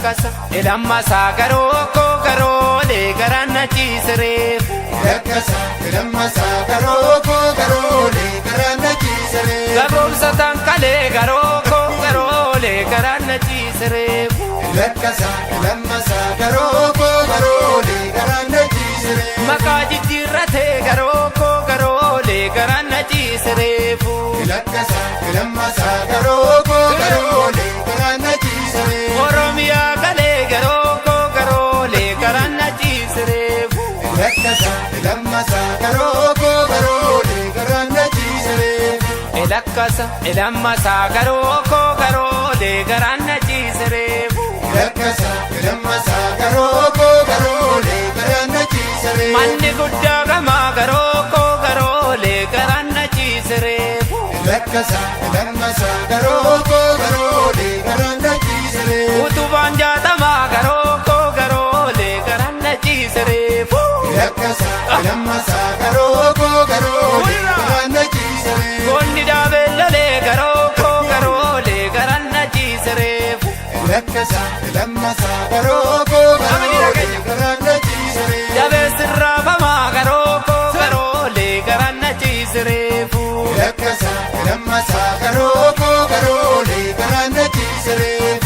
Ilakkasa ilammasaa garoo koo garoolee garaan na ciisireef. Ilakkasa ilammasaa garoo koo garoolee garaan na ciisireef. Gagoomsataan kalee garoo koo garoolee garaan na ciisireef. Ilakkasa ilammasaa garoo koo garoolee garaan na ciisireef. Maqaa jijjiirratee garoo koo garoolee garaan na ciisireef. Ilakkasa ilammasaa garoo koo garoolee garaan na ciisireef. Oromiyaa galee garoo koo garoolee garaan na ciisireef. Ilakkasa ilammasaa garoo koo garoolee garaan na ciisireef. Ilakkasa ilammasaa garoo koo garoolee garaan na ciisireef. Ilakkasa ilammasaa garoo koo garoolee garaan na ciisireef. Manni guddaa gamaa garoo koo garoolee garaan na ciisireef. Ilakkasa ilammasaa garoo koo garoolee garaan na ciisireef. Utubaan 60 garoo koo garoolee garaan na ciisireef. Ilakkasa ilammasaa garoo koo garoolee garaan na ciisireef. Goonni daabeellolee garoo koo garoolee garaan na ciisireef. Ilakkasa ilammasaa garoo koo garoolee garaan na ciisireef. Jabeessirraafamaa garoo koo garoolee garaan na ciisireef. Ilakkasa ilammasaa garoo koo garoolee garaan na ciisireef.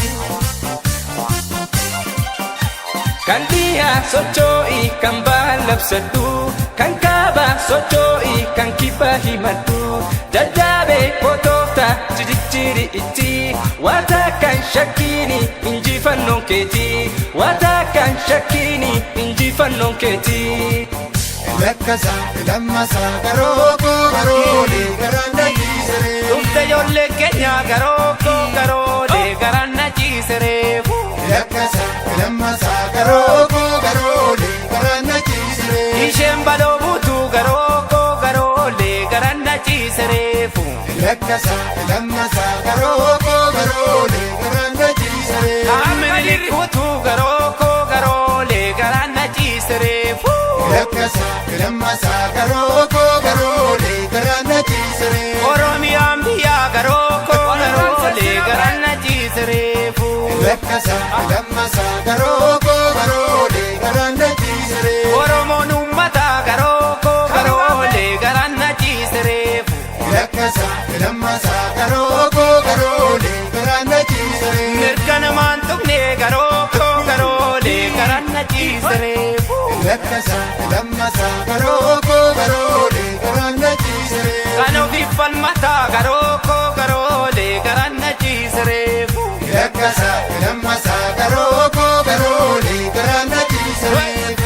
Kan dhiyaa socho'i kan bahan labsadhu, kan kaabaa socho'i kan kibbaa himadhu, jajjaabee kotoofta jijjiiri itti waata kan shakkiini injifannoon keeti, waata kan shakkiini injifannoon keeti. Ilakkasa ilammasaa garoo koo garoolee garaan na ciisireef. Dhufte ijoollee keenya garoo koo garoolee garaan na ciisireef. Ilakkasa ilammasaa garoo koo garoolee garaan na ciisireef. Isheen baloo buutuu garoo koo garoolee garaan na ciisireef. Ilakkasa ilammasaa garoo koo garoolee garaan na ciisireef. Qaamni buutuu garoo koo garoolee garaan na ciisireef. Ilakkasa ilammasaa garoo koo garoolee garaan na ciisireef. Oromiyaan biyyaa garoo koo garoolee garaan na ciisireef. Ilakkasa ilammasaa garoo koo garoolee garaan na ciisireef. Oromoon uummata garoo koo garoolee garaan na ciisireef. Ilakkasa ilammasaa garoo koo garoolee garaan na ciisireef. Mirga namaan tuqne garoo koo garoolee garaan na ciisireef. Ilakkasa ilammasaa garoo koo garoolee garaan na ciisireef. Kan ofiif falmataa garoo koo garoolee garaan na ciisireef. Ilakkasa ilammasaa garoo koo garoolee garaan na ciisireef.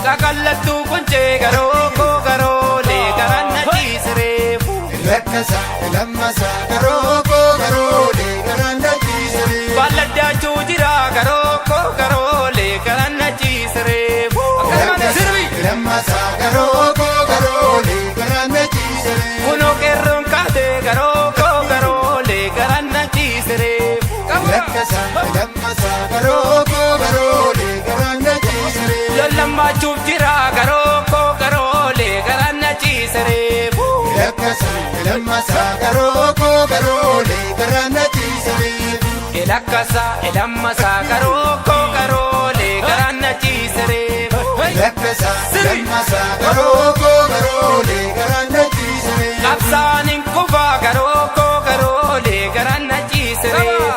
Qaqallattuu quncee garoo koo garoolee garaan na ciisireef. Ilakkasa ilammasaa garoo koo garoolee garaan na ciisireef. Balladdaachuu jira garoo koo garoolee garaan na ciisireef. Ilakkasa ilammasaa garoo koo garoolee garaan na ciisireef. Kunoo qeerroon kaatee garoo koo garoolee garaan na ciisireef. Ilakkasa ilammasaa garoo koo garoolee garaan na ciisireef. Lollamaachuuf jira garoo koo garoolee garaan na ciisireef. Ilakkasa ilammasaa garoo koo garoolee garaan na ciisireef. Ilakkasa ilammasaa garoo koo garoolee garaan na ciisireef. Ilakkasa ilammasaa garoo koo garoolee garaan na ciisireef. Qabsaan hin kufaa garoo koo garoolee garaan na ciisireef.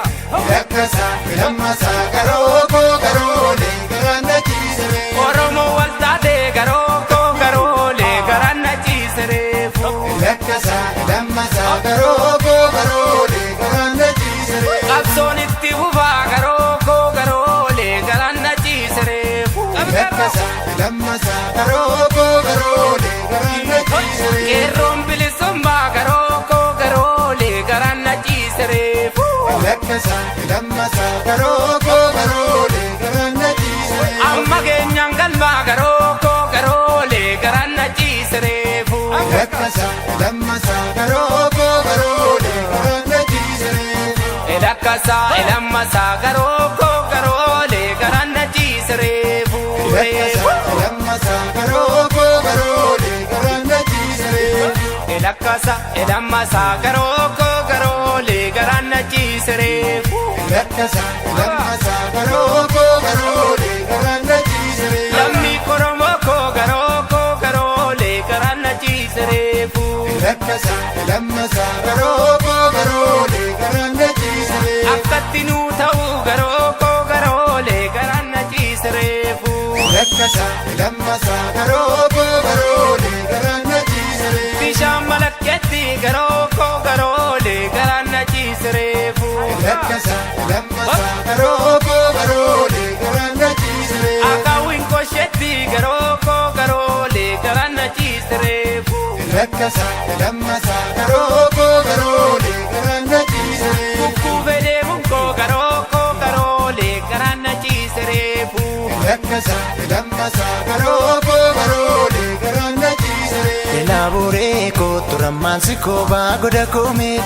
Ilakkasa ilammasaa garoo koo garoolee garaan na ciisireef. Oromoo wal taatee garoo koo garoolee garaan na ciisireef. Ilakkasa ilammasaa garoo koo garoolee garaan na ciisireef. Qabsoon itti fufaa garoo koo garoolee garaan na ciisireef. Ilakkasa ilammasaa garoo koo garoolee garaan na ciisireef. Qeerroon bilisummaa garoo koo garoolee garaan na ciisireef. Ilakkasa ilammasaa garoo koo garoolee garaan na ciisireef. Amma keenyaan galmaa garoo koo garoolee garaan na ciisireef. Ilakkasa ilammasaa garoo koo garoolee garaan na ciisireef. Ilakkasa ilammasaa garoo koo garoolee garaan na ciisireef. Ilakkasa ilammasaa garoo koo garoolee garaan na ciisireef. Ilakkasa ilammasaa garoo koo garoolee garaan na ciisireef. Lakkasa lammasaa garoo koo garoolee garaan na ciisere. Lammii Oromoo koo garoo koo garoolee garaan na ciise reefu. Lakkasa lammasaa garoo koo garoolee garaan na ciisere. Akkatti nuu ta'uu garoo koo garoolee garaan na ciise reefu. Lakkasa lammasaa garoo koo garoolee garaan na ciisere. Bishaan malakkeetti garoo koo garoolee garaan na ciise reefu. Lakkasa lammasaa garoo koo garoolee garaan na ciisere. Akaawwiin kosheetti garoo koo garoolee garaan na ciise reefu. Lakkasa lammasaa garoo koo garoolee garaan na ciisere. Kukkuufee deemuun koo garoo koo garoolee garaan na ciise reefu. Lakkasa lammasaa garoo koo garoolee garaan na ciisere. Elaboree kootu rammaansi koobaa goda koomee.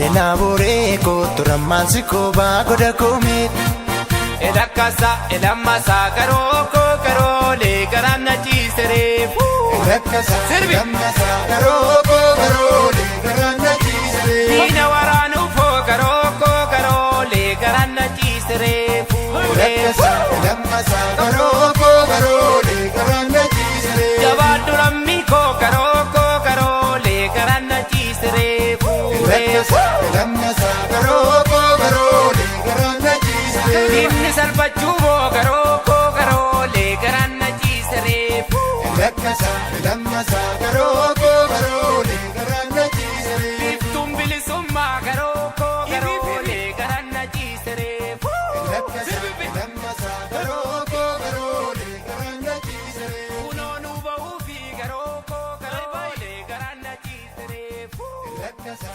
Elaboree kootu rammaansi koobaa goda koomee. Elakkasa elammasaa garoo koo garoolee garaan na ciise reefu. Lakkasa Sirbi. lammasaa garoo koo garoolee garaan na ciisere. Diina waraanuufoo garoo koo garoolee garaan na ciise reefu. Lakkasa lammasaa garoo koo garoolee garaan na ciisere. Jabaadhu lammii koo garoo koo garoolee garaan na ciise reefu. Lakkasa lammasaa garoo koo garoolee garaan na ciisere. Diinni salphachuu boo garoo koo garoolee garaan na ciise reefu. Lakkasa lammasaa garoo koo garoolee garaan na ciisere. Biiftuun bilisummaa garoo koo garoolee garaan na ciise reefu. Lakkasa lammasaa garoo koo garoolee garaan na ciisere. Kunoo nu ba'uufi garoo koo garoolee garaan na ciise reefu. Lakkasa.